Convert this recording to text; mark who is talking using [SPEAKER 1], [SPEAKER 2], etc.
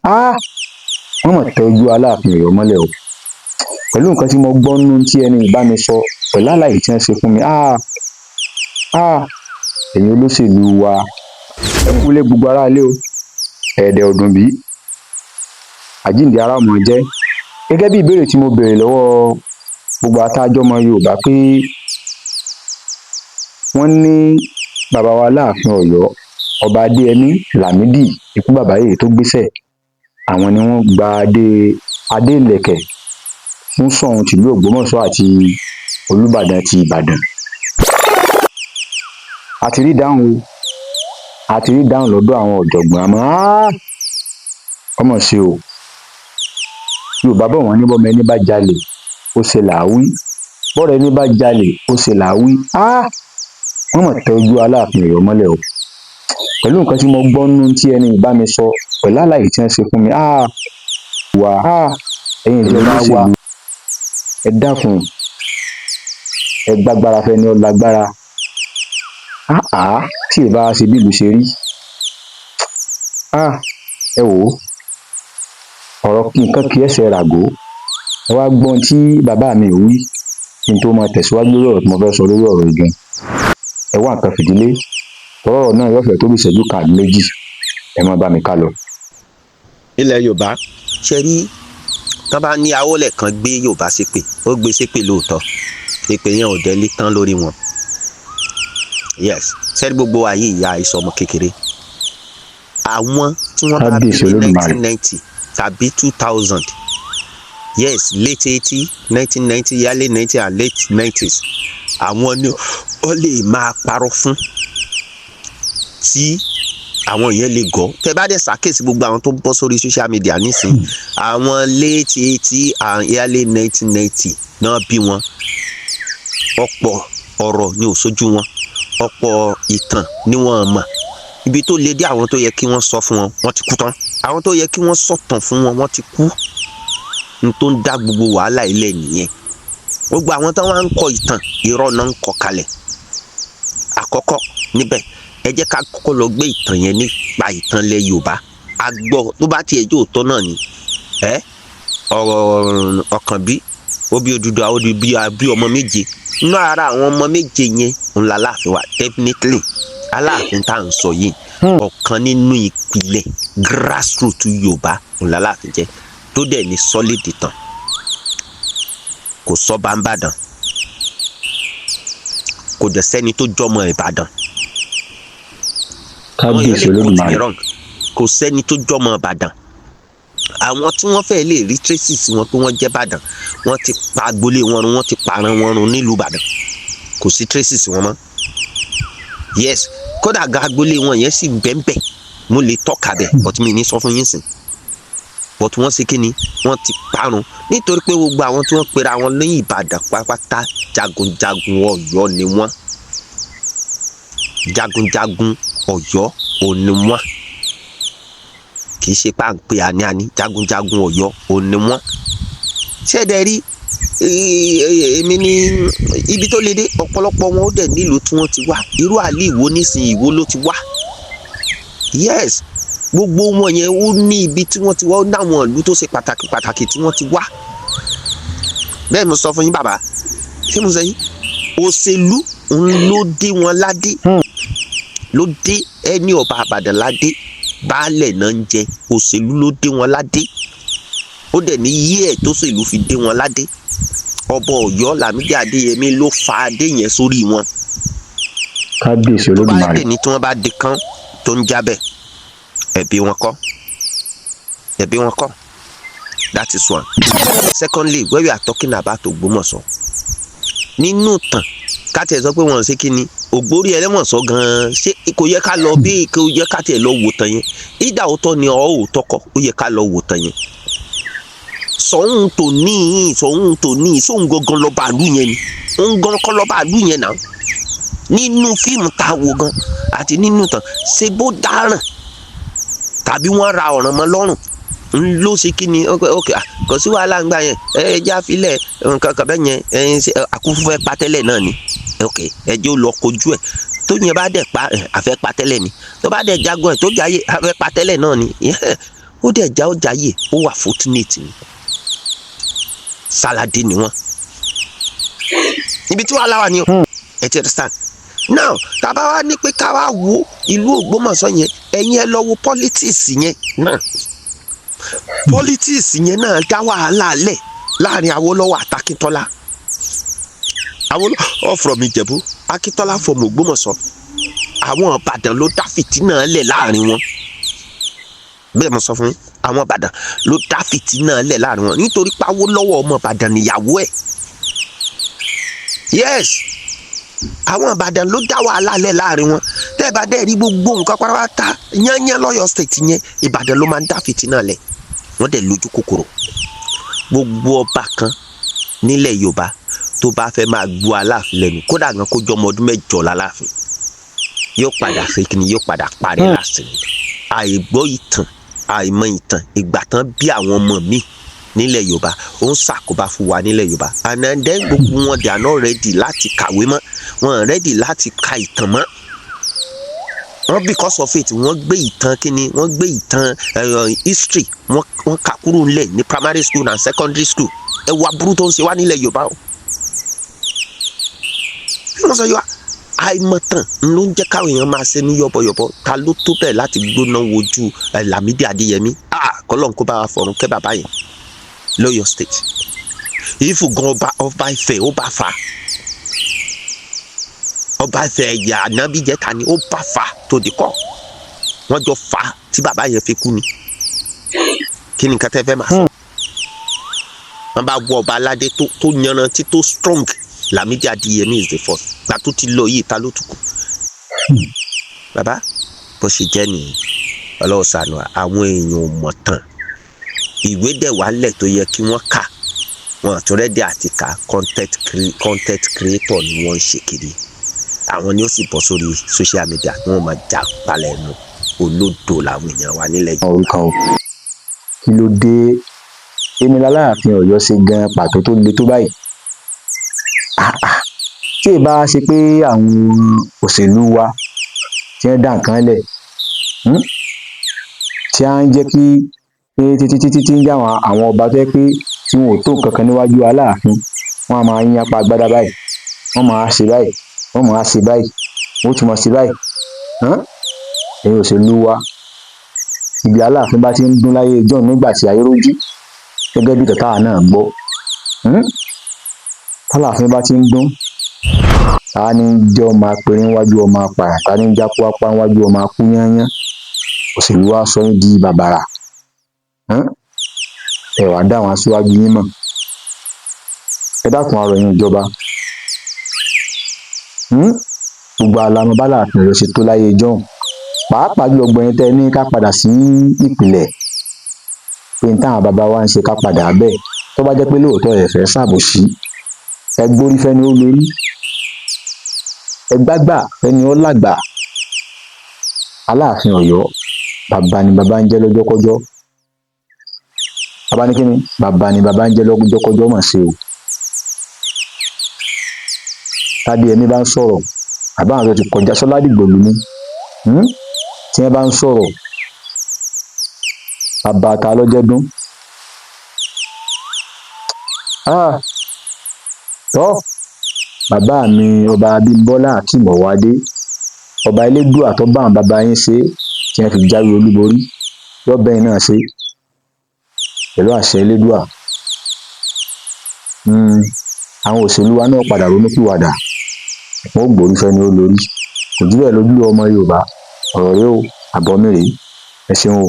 [SPEAKER 1] Ah, wọ́n mọ̀ tẹ ojú Aláàfin Ọ̀yọ́ mọ́lẹ̀ o, pẹ̀lú nǹkan tí mo gbọ́ nínú tí ẹni ìbá mi sọ, pẹ̀lú àlàyé tí wọ́n ṣe fún mi. Ah ah, ẹ̀yin olóṣèlú wa, ẹ kúlé gbogbo aráalé o, ẹ̀ẹ́dẹ̀ ọdún bí àjíǹde ara ọmọ jẹ́. Gẹ́gẹ́ bí ìbéèrè tí mo béèrè lọ́wọ́ gbogbo àtàjọmọ Yorùbá pé wọ́n ní bàbá wa Aláàfin Ọ̀yọ́, Ọba Adéyẹmí Lámìdí, ikú bàbá yèyé tó gbéṣẹ, àwọn ni wọ́n gba adé adé ìlẹ̀kẹ̀ fún Ṣọ̀ún tìlú Ògbómọ̀ṣọ́ àti Olúbàdàn ti Ìbàdàn. A ti rí dáhùn o, a ti rí dáhùn lọ́dọ̀ àwọn ọ̀jọ̀gbọ́n, àmọ́ ọmọ ṣe o. Yorùbá bọ̀, wọ́n ní bọ́mọ ẹni bá jalè, ó ṣe làáwí, bọ́rọ̀ ẹni bá jalè, ó ṣe làáwí. Wọ́n mọ̀ tẹ ojú Aláàfin Ọ̀yọ́ mọ́lẹ̀ o, pẹ̀lú nǹkan tí mo gbọ́ nínú tí ẹni ìbá mi sọ, pẹ̀lú àlàyé tí wọ́n ṣe fún mi. Wà ẹ̀yin ìjọba wa, ẹ dákun, ẹ gbàgbára fẹ́ni ọ lágbára. Tí ì bá ṣe bí ìlú ṣe rí, ẹ wò ó, ọ̀rọ̀ nǹkan kì í ẹsẹ̀ ràgó. Ẹ wá gbọ́n tí bàbá mi wí kí n tó máa tẹ̀síwájú lórí ọ̀rọ̀ tí mo fẹ́ sọ lórí ọ̀rọ̀ yìí gan. Ẹ wá nǹkan fìdílé, ọ̀rọ̀ náà yóò fẹ́ tó bí ìṣẹ́jú kan àbí méjì. Ẹ máa bá mi ká lọ.
[SPEAKER 2] Ilẹ̀ Yorùbá ṣe rí, tán bá ní Awólẹ̀ kan gbé Yorùbá ṣépè, ó gbé ṣépè lóòótọ́, èpè yẹn ò délé tán lórí wọn. Yes, sẹ́ni gbogbo ayé ìyá ìsọmọ kékeré, àwọn tí wọ́n bá bí
[SPEAKER 1] Kábíyèsí
[SPEAKER 2] ní
[SPEAKER 1] Olódùmarè.
[SPEAKER 2] 1990 tàbí 2000, yes, late 80, 1990, early 90 and late 90s, àwọn ni ó lè máa parọ́ fún tí àwọn yẹn lè gọ́. Tẹ bá dẹ̀ ṣàkíyèsí, gbogbo àwọn tó ń bọ́ sórí social media nísìnyí, àwọn late 80 and early 1990 náà bí wọn. Ọ̀pọ̀ ọ̀rọ̀ ni ò sójú wọn, ọ̀pọ̀ ìtàn ni wọ́n mọ̀. Ibi tó le dé, àwọn tó yẹ kí wọ́n sọ fún wọn, wọ́n ti kú tán. Àwọn tó yẹ kí wọ́n sọ̀tàn fún wọn, wọ́n ti kú. N tó ń dá gbogbo wàhálà ilẹ̀ nìyẹn. Gbogbo àwọn tó wá ń kọ ìtàn, irọ́ náà ń kọ kalẹ̀. Àkọ́kọ́ níbẹ̀, ẹ jẹ́ ká kọ́kọ́ lọ gbé ìtàn yẹn nípa ìtàn ilẹ̀ Yorùbá. A gbọ́ tó bá tiẹ̀ jẹ́ òótọ́ náà ni ẹ ọ̀rọ̀ Ọ̀kànbí, ó bí Odùduwà, ó di bí ọmọ méje. Nínú ara àwọn ọmọ méje yẹn ń la Aláàfin wa. Definitely, Aláàfin tá à ń sọ yìí, ọ̀kan nínú ìpìlẹ̀ grassroot Yorùbá ń la Aláàfin jẹ́, tó dẹ̀ ní solid ìtàn. Kò sọ́ba n'Ìbàdàn, kò dẹ̀ sẹ́ni tó jọmọ Ìbàdàn. Àwọn èèyàn
[SPEAKER 1] Kábíyèsí
[SPEAKER 2] lè quote me
[SPEAKER 1] Olódùmarè.
[SPEAKER 2] wrong. Kò sẹ́ni tó jọmọ Ìbàdàn. Àwọn tí wọ́n fẹ́ lè rí traces wọn pé wọ́n jẹ́ Ìbàdàn, wọ́n ti pa agboolé wọn run, wọ́n ti parun wọn run nílùú Ìbàdàn. Kò sí traces wọn mọ́. Yes, kódà ga agboolé wọn yẹn sì bẹ́ẹ̀nbẹ́ẹ̀, mo lè tọ́ka bẹ̀, but mi ní sọ fún yín sìn. But wọ́n ṣe kíni, wọ́n ti parun, nítorí pé gbogbo àwọn tí wọ́n pera wọn ní Ìbàdàn pátápátá, jagunjagun Ọ̀yọ́ ni wọ́n. Jagunjagun Ọ̀yọ́ ò ní wọ́n. Kì í ṣe páńpẹ́ àní-àní, jagunjagun Ọ̀yọ́ ò ní wọ́n. Ṣẹ́ẹ̀dẹ̀ rí èmi ní ibi tó le dé, ọ̀pọ̀lọpọ̀ wọn ó dẹ̀ nílùú tí wọ́n ti wá. Irú àlè Ìwó nísìnyí, Ìwó ló ti wá. Yes, gbogbo wọn yẹn, ó ní ibi tí wọ́n ti wá, ó ní àwọn ìlú tó ṣe pàtàkì pàtàkì tí wọ́n ti wá. Bẹ́ẹ̀ mo sọ fún yín, bàbá. Ṣé mo sọ yín, òṣèlú ń ló dé wọn ládé, ló dé ẹni ọba Àbàdàn ládé, baálẹ̀ náà ń jẹ. Òṣèlú ló dé wọn ládé. Ó dẹ̀ ní yí ẹ̀ tó ṣèlú fi dé wọn ládé. Ọba Ọ̀yọ́ Lámídì Adéyẹmí ló fa adé yẹn sórí wọn.
[SPEAKER 1] Kábíyèsí
[SPEAKER 2] Tó bá
[SPEAKER 1] Olódùmarè.
[SPEAKER 2] dẹ̀ ní tí wọ́n bá di kán tó ń jábẹ̀, ẹ̀bi wọn kọ́, ẹ̀bi wọn kọ́. That is one. Secondly, when we are talking about Ògbómọ̀ṣọ́, nínú ìtàn, ká tiẹ̀ sọ pé wọ́n ṣe kí ni ògbórí ẹlẹ́wọ̀nsọ gan-an, ṣé kò yẹ ká lọ bí kò yẹ ká tiẹ̀ lọ wò tán yẹn? Ìdá òótọ́ ni ọ̀ òótọ́ kọ́, ó yẹ ká lọ wò tán yẹn. Ṣọ̀ún tó ní, Ṣọ̀ún tó ní, sóun gangan lọ́ba àlú yẹn ni? Òun gan kọ́ lọ́ba àlú yẹn náà. Nínú fíìmù tá a wò gan àti nínú ìtàn, ṣe bó dáràn tàbí wọ́n ra ọ̀ràn mọ́ lọ́rùn ń ló ṣe kí ni? Ok, kò sí wàhálà ń gbà yẹn. Ẹ ẹ já filẹ̀ nǹkan kan bẹ́ẹ̀ yẹn. Ẹ ṣe àkúfú fẹ́ pa tẹ́lẹ̀ náà ni. Ok, ẹ jẹ́ ó lọ kojú ẹ̀. Tó yẹn bá dẹ̀ pa ẹ̀, àfẹ́ pa tẹ́lẹ̀ ni. Tó bá dẹ̀ jagun ẹ̀ tó jáyé, àfẹ́ pa tẹ́lẹ̀ náà ni. Ó dẹ̀ já ọjà yè, ó wà fortunate ni. Sáládé ni wọ́n. Ibi tí wàhálà wà ní o. Ẹ ti understand now? Tàbá wá ní pé ká wá wo ìlú Ògbómọ̀ṣọ́ yẹn, ẹ̀yin ẹ lọ wo politics yẹn náà. Politics yẹn náà dá wàhálà lẹ̀ láàrin Awólọ́wọ̀ àtàkíntọ́lá. Awólọ́wọ̀ from Ìjẹ̀bú, Akíntọ́lá from Ògbómọ̀ṣọ́. Àwọn Ìbàdàn ló dá fìtínà lẹ̀ láàrin wọn. Bẹ́ẹ̀ mo sọ fún yín, àwọn Ìbàdàn ló dá fìtínà lẹ̀ láàrin wọn, nítorí pé Awólọ́wọ̀, ọmọ Ìbàdàn níyàwó ẹ̀. Yes, àwọn Ìbàdàn ló dá wàhálà lẹ̀ láàrin wọn. Tẹ́ ẹ bá dẹ́ rí gbogbo nǹkan pátápátá yányán lọ́yọ̀ State yẹn, Ìbàdàn ló máa ń dá fìtínà lẹ̀. Wọ́n dẹ̀ lójú kòkòrò. Gbogbo ọba kan nílẹ̀ Yorùbá tó bá fẹ́ máa gbọ́ Aláàfin lẹ́nu, kódà gan kó jọ ọmọ ọdún 8 láláàfin, yóò padà ṣe kí ni? Yóò padà parí láti ní. Àìgbọ́ ìtàn, àìmọ̀ ìtàn ìgbà tán bí àwọn ọmọ mi nílẹ̀ Yorùbá, ó ń ṣàkóbá fún wa nílẹ̀ Yorùbá. And then gbogbo wọn, they are not ready láti kàwé mọ́, wọn ready láti ka ìtàn mọ́ wọ́n. Because of it, wọ́n gbé ìtàn kíni, wọ́n gbé ìtàn history, wọ́n kà kúrò ńlẹ̀ ní primary school and secondary school. Ẹ wo aburú tó ń ṣe wá nílẹ̀ Yorùbá o. Wọ́n sọ yọ àìmọ̀tàn ló ń jẹ́ káwọn èèyàn máa ṣe ní yọ̀bọ̀yọ̀bọ̀. Ta ló tó bẹ́ẹ̀ láti gbóná wojú Lámídì Adéyẹmí? Ah, kọ́lọ́n kó bá wa fọ̀run kẹ́ bàbá yẹn lọ́yọ̀ State. Ìfù gan, ọba Ifẹ̀, ó bá fà, ọba Ifẹ̀ ẹ̀yà ànábìjẹ́ta ni ó bá fà tó di kọ́. Wọ́n jọ fà tí bàbá yẹn fi kú ni. Kí ni nǹkan tẹ́ fẹ́ máa sọ? Wọ́n bá wọ ọba aládé tó yanrantí, tó strong, Lámídì Adéyẹmí is the first. Gba tó ti lọ yìí, ta ló tún kù? Bàbá, bó ṣe jẹ́ nìyí. Ọlọ́run ṣàánú. Àwọn èèyàn ò mọ̀ tán. Ìwé dẹ̀ wálẹ̀ tó yẹ kí wọ́n kà, wọn àtún ready àti kà. Content creator ni wọ́n ń ṣe kiri. Àwọn ni ó sì bọ́ sórí social media tí wọ́n máa já palẹ̀ ẹnu. Olódo làwọn èèyàn wa nílẹ̀ yìí.
[SPEAKER 1] Orúkọ o, kí ló dé? Èmi làláàfin Ọ̀yọ́ ṣe gan pàtó tó le tó báyìí? Ah, ah. Tí ì bá ṣe pé àwọn òṣèlú wa tí wọ́n dá nǹkan lẹ̀, tí à ń jẹ́ kí títí títí tí ń jẹ́ àwọn ọba tó jẹ́ pé tí wọn ò tó nǹkan kan níwájú Aláàfin, wọ́n á máa yín apá agbádá báyìí, wọ́n máa ṣe báyìí, wọ́n máa ṣe báyìí, wọ́n ó tún máa ṣe báyìí. Ẹ̀yin òṣèlú wa, ibi Aláàfin bá ti ń dún láyé ijọ́un nígbà tí ayé rójú, gẹ́gẹ́ bí ìtàn táwa náà gbọ́, tÁláàfin bá ti ń dún, ta ní jẹ́ ọmọ apẹ̀rẹ̀ níwájú ọmọ apààyàn? Ta ní ń jákúápá níwájú ọmọ akú yányán? Òṣèlú wa sọ yín di bàbàrà. Ẹ wàá dá àwọn aṣíwájú yín mọ̀. Ẹ dákun, a rọ̀ yín, ìjọba. Gbogbo alamọ bÁláàfin Ọ̀yọ́ ṣe tó láyé ijọ́un, pàápàá jùlọ gbogbo ẹ̀yin tẹ́ ẹ ní ká padà sí ìpìlẹ̀, pé n táwọn bàbá wa ń ṣe, ká padà bẹ́ẹ̀. Tó bá jẹ́ pé lóòótọ́ ẹ fẹ́ ṣàbòsí, ẹ gbórí fẹ́ni ó lórí, ẹ gbágbà fẹ́ni ó lágbà. Aláàfin Ọ̀yọ́, bàbá ni bàbá ń jẹ́ lọ́jọ́kọ́jọ́. Bàbá ní kíni? Bàbá ni bàbá ń jẹ́ lọ́jọ́kọ́jọ́. Mà ṣe o. Tádéyẹmí bá ń sọ̀rọ̀, àbá àwọn tó ti kọjá sọládìgbòlù ni, Tí wọ́n bá ń sọ̀rọ̀, bàbá ta lọ́jọ́ dún. Ah, tọ́ bàbá mi, Ọba Abímbọ́lá Akeem Ọwọ́adé, ọba elédùà tó bá àwọn bàbá yín ṣe tí wọ́n fi jáwé olúborí, yóò bẹ́yìn náà ṣe pẹ̀lú àṣẹ elédùà. Àwọn òṣèlú wa náà padà ronúpìwàdà, wọn ó gbórí fẹ́ni ó lórí. Kò jù bẹ́ẹ̀ lójú ọmọ Yorùbá. Ọ̀rọ̀ rèé o, àbọ̀ mi rèé. Ẹ ṣeun o.